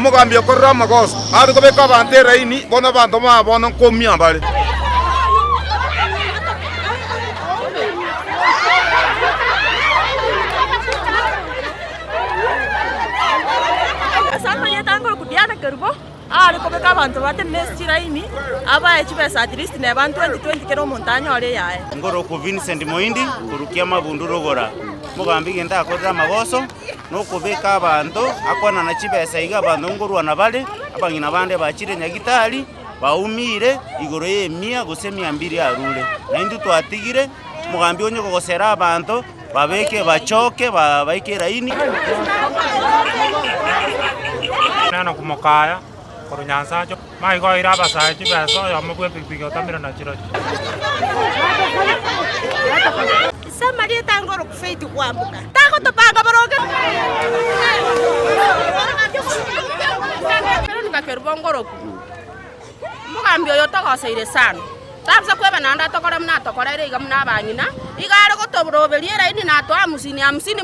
Omogambi okorire amagoso, are kobeka abanto eraini, bono abanto baa bono nkomia bare. Ase amarieta angoku Diana Kerubo, aare kobeka abanto batenene ase chilaini, abae chibesa at least neba 20 20 kera omonto anyore eyaye. Ngoroku Vincent Moindi korwa Kiamabundu Rogora, Mogambi gento akorire amagoso. nokobeka abanto akwanana chibesa iga abanto nkorwana bare, abang'ina bande bachire nyagitari, baumire igoro ya emia gose emia mbiri arure. Na intwe twatigire, omogambi onye kogosera abanto, babeke bachoke ba baike eraini. Neno komokaya korwa Nyansacho, maiga oire abasae chibesa oyomo bw'epikipiki otamire na chirochio. Ase amarieta ange oroku Faith Kwamboka tagotopanga boronge. Veronica Kerubo ngoroku omogambi oyo otogoseire sana, tabusa kweba naende atokore buna atokoreire iga buna abang'ina, iga are gotoroberia eraini na atoa hamsini hamsini.